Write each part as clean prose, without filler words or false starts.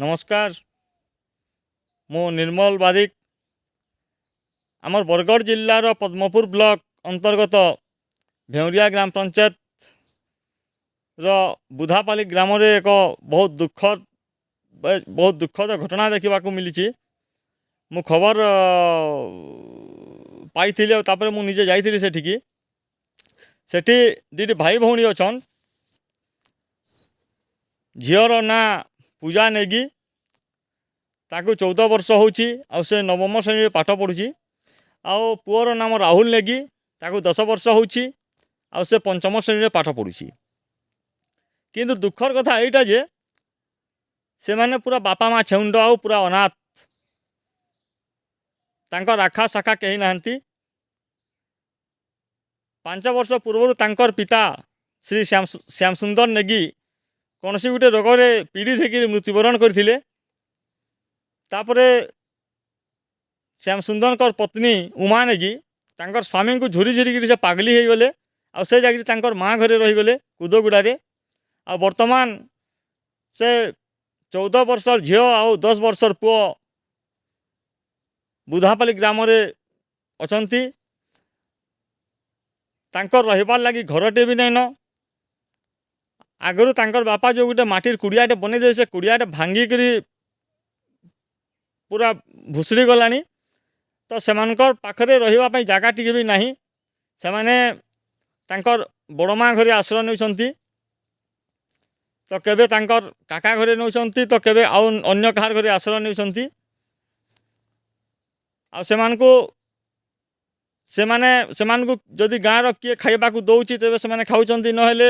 ନମସ୍କାର। ମୁଁ ନିର୍ମଲ ବାରିକ। ଆମର ବରଗଡ଼ ଜିଲ୍ଲାର ପଦ୍ମପୁର ବ୍ଲକ ଅନ୍ତର୍ଗତ ଭେଉଁରିଆ ଗ୍ରାମ ପଞ୍ଚାୟତର ବୁଧାପାଲି ଗ୍ରାମରେ ଏକ ବହୁତ ଦୁଃଖଦ ଘଟଣା ଦେଖିବାକୁ ମିଳିଛି। ମୁଁ ଖବର ପାଇଥିଲି ଆଉ ତାପରେ ମୁଁ ନିଜେ ଯାଇଥିଲି ସେଠିକି। ସେଠି ଦୁଇଟି ଭାଇ ଭଉଣୀ ଅଛନ୍। ଝିଅର ନାଁ ପୂଜା ନେଗି, ତାକୁ 14 ବର୍ଷ ହେଉଛି ଆଉ ସେ ନବମ ଶ୍ରେଣୀରେ ପାଠ ପଢ଼ୁଛି। ଆଉ ପୁଅର ନାମ ରାହୁଲ ନେଗି, ତାକୁ 10 ବର୍ଷ ହେଉଛି ଆଉ ସେ ପଞ୍ଚମ ଶ୍ରେଣୀରେ ପାଠ ପଢ଼ୁଛି। କିନ୍ତୁ ଦୁଃଖର କଥା ଏଇଟା ଯେ ସେମାନେ ପୁରା ବାପା ମା ଛେଉଣ୍ଡ ଆଉ ପୁରା ଅନାଥ। ତାଙ୍କର ଆଖା ଶାଖା କେହି ନାହାନ୍ତି। 5 ବର୍ଷ ପୂର୍ବରୁ ତାଙ୍କର ପିତା ଶ୍ରୀ ଶ୍ୟାମସୁନ୍ଦର ନେଗି କୌଣସି ଗୋଟେ ରୋଗରେ ପୀଡ଼ିତ ହେଇକିରି ମୃତ୍ୟୁବରଣ କରିଥିଲେ। ତାପରେ ଶ୍ୟାମସୁନ୍ଦରଙ୍କର ପତ୍ନୀ ଉମା ନେଗି ତାଙ୍କର ସ୍ୱାମୀଙ୍କୁ ଝୁରି ଝୁରିକିରି ସେ ପାଗଲି ହେଇଗଲେ ଆଉ ସେ ଯାଇକିରି ତାଙ୍କର ମା ଘରେ ରହିଗଲେ କୁଦଗୁଡ଼ାରେ। ଆଉ ବର୍ତ୍ତମାନ ସେ 14 ବର୍ଷର ଝିଅ ଆଉ 10 ବର୍ଷର ପୁଅ ବୁଧାପାଲି ଗ୍ରାମରେ ଅଛନ୍ତି। ତାଙ୍କର ରହିବାର୍ ଲାଗି ଘରଟେ ବି ନାଇଁନ। ଆଗରୁ ତାଙ୍କର ବାପା ଯେଉଁ ଗୋଟେ ମାଟିର କୁଡ଼ିଆଟେ ବନେଇଦେଲେ, ସେ କୁଡ଼ିଆଟେ ଭାଙ୍ଗିକିରି ପୁରା ଭୁଷୁଡ଼ି ଗଲାଣି। ତ ସେମାନଙ୍କର ପାଖରେ ରହିବା ପାଇଁ ଜାଗା ଟିକେ ବି ନାହିଁ। ସେମାନେ ତାଙ୍କର ବଡ଼ ମା ଘରେ ଆଶ୍ରୟ ନେଉଛନ୍ତି, ତ କେବେ ତାଙ୍କର କାକା ଘରେ ନେଉଛନ୍ତି, ତ କେବେ ଆଉ ଅନ୍ୟ କାହାର ଘରେ ଆଶ୍ରୟ ନେଉଛନ୍ତି। ଆଉ ସେମାନଙ୍କୁ ଯଦି ଗାଁର କିଏ ଖାଇବାକୁ ଦେଉଛି, ତେବେ ସେମାନେ ଖାଉଛନ୍ତି, ନହେଲେ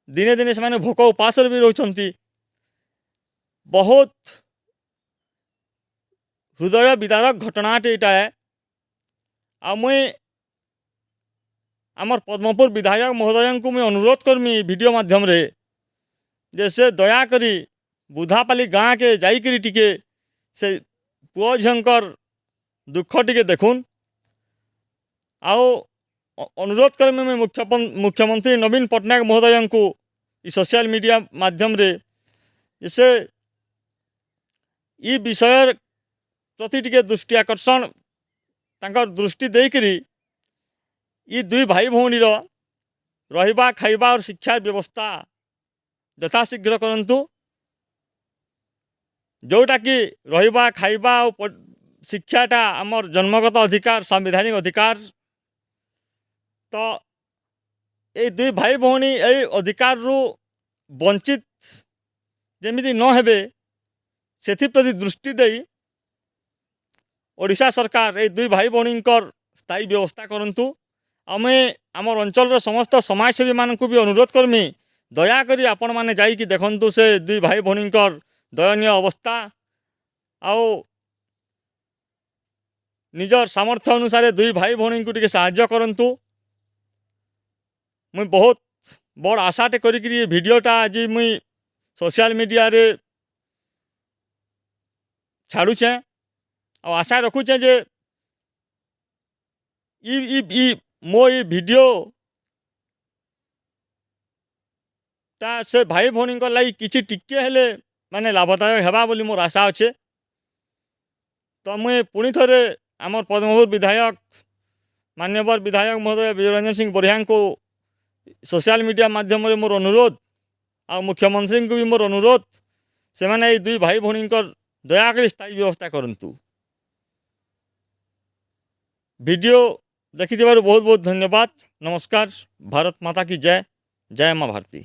ଦିନେ ଦିନେ ସେମାନେ ଭୋକ ଉପାସରେ ବି ରହୁଛନ୍ତି। ବହୁତ ହୃଦୟ ବିଦାରକ ଘଟଣାଟି ଏଇଟା। ଆଉ ମୁଇଁ ଆମର ପଦ୍ମପୁର ବିଧାୟକ ମହୋଦୟଙ୍କୁ ମୁଇଁ ଅନୁରୋଧ କରମି ଭିଡ଼ିଓ ମାଧ୍ୟମରେ ଯେ ସେ ଦୟାକରି ବୁଧାପାଲି ଗାଁକେ ଯାଇକିରି ଟିକେ ସେ ପୁଅ ଝିଅଙ୍କର ଦୁଃଖ ଟିକେ ଦେଖୁନ୍। ଆଉ ଅନୁରୋଧ କରିମି ମୁଇଁ ମୁଖ୍ୟମନ୍ତ୍ରୀ ନବୀନ ପଟ୍ଟନାୟକ ମହୋଦୟଙ୍କୁ ଇ ସୋସିଆଲ ମିଡ଼ିଆ ମାଧ୍ୟମରେ ଯେ ସେ ଇ ବିଷୟ ପ୍ରତି ଟିକେ ଦୃଷ୍ଟି ଆକର୍ଷଣ, ତାଙ୍କର ଦୃଷ୍ଟି ଦେଇକିରି ଇ ଦୁଇ ଭାଇ ଭଉଣୀର ରହିବା, ଖାଇବା ଆଉ ଶିକ୍ଷାର ବ୍ୟବସ୍ଥା ଯଥାଶୀଘ୍ର କରନ୍ତୁ। ଯେଉଁଟାକି ରହିବା, ଖାଇବା ଆଉ ଶିକ୍ଷାଟା ଆମର ଜନ୍ମଗତ ଅଧିକାର, ସାମ୍ବିଧାନିକ ଅଧିକାର। ତ ଏଇ ଦୁଇ ଭାଇ ଭଉଣୀ ଏଇ ଅଧିକାରରୁ ବଞ୍ଚିତ ଯେମିତି ନ ହେବେ, ସେଥିପ୍ରତି ଦୃଷ୍ଟି ଦେଇ ଓଡ଼ିଶା ସରକାର ଏଇ ଦୁଇ ଭାଇ ଭଉଣୀଙ୍କର ସ୍ଥାୟୀ ବ୍ୟବସ୍ଥା କରନ୍ତୁ। ଆମେ ଆମର ଅଞ୍ଚଳର ସମସ୍ତ ସମାଜସେବୀମାନଙ୍କୁ ବି ଅନୁରୋଧ କରମି, ଦୟାକରି ଆପଣମାନେ ଯାଇକି ଦେଖନ୍ତୁ ସେ ଦୁଇ ଭାଇ ଭଉଣୀଙ୍କର ଦୟନୀୟ ଅବସ୍ଥା ଆଉ ନିଜର ସାମର୍ଥ୍ୟ ଅନୁସାରେ ଦୁଇ ଭାଇ ଭଉଣୀଙ୍କୁ ଟିକେ ସାହାଯ୍ୟ କରନ୍ତୁ। ମୁଇଁ ବହୁତ ବଡ଼ ଆଶାଟେ କରିକିରି ଏ ଭିଡ଼ିଓଟା ଆଜି ମୁଇଁ ସୋସିଆଲ ମିଡ଼ିଆରେ ଛାଡ଼ୁଛେଁ ଆଉ ଆଶା ରଖୁଛେଁ ଯେ ଇ ଇ ଇ ମୋ ଇ ଭିଡ଼ିଓ ଟା ସେ ଭାଇ ଭଉଣୀଙ୍କ ଲାଗି କିଛି ଟିକେ ହେଲେ ମାନେ ଲାଭଦାୟକ ହେବା ବୋଲି ମୋର ଆଶା ଅଛେ। ତ ମୁଇଁ ପୁଣି ଥରେ ଆମର ପଦ୍ମପୁର ବିଧାୟକ, ମାନ୍ୟବର ବିଧାୟକ ମହୋଦୟ ବିଜୟ ସିଂ ବରିହାଙ୍କୁ ସୋସିଆଲ ମିଡ଼ିଆ ମାଧ୍ୟମରେ ମୋର ଅନୁରୋଧ ଆଉ ମୁଖ୍ୟମନ୍ତ୍ରୀଙ୍କୁ ବି ମୋର ଅନୁରୋଧ, ସେମାନେ ଏଇ ଦୁଇ ଭାଇ ଭଉଣୀଙ୍କର ଦୟାକରି ସ୍ଥାୟୀ ବ୍ୟବସ୍ଥା କରନ୍ତୁ। ଭିଡ଼ିଓ ଦେଖିଥିବାରୁ ବହୁତ ବହୁତ ଧନ୍ୟବାଦ। ନମସ୍କାର। ଭାରତ ମାତା କି ଜୟ। ଜୟ ମା ଭାରତୀ।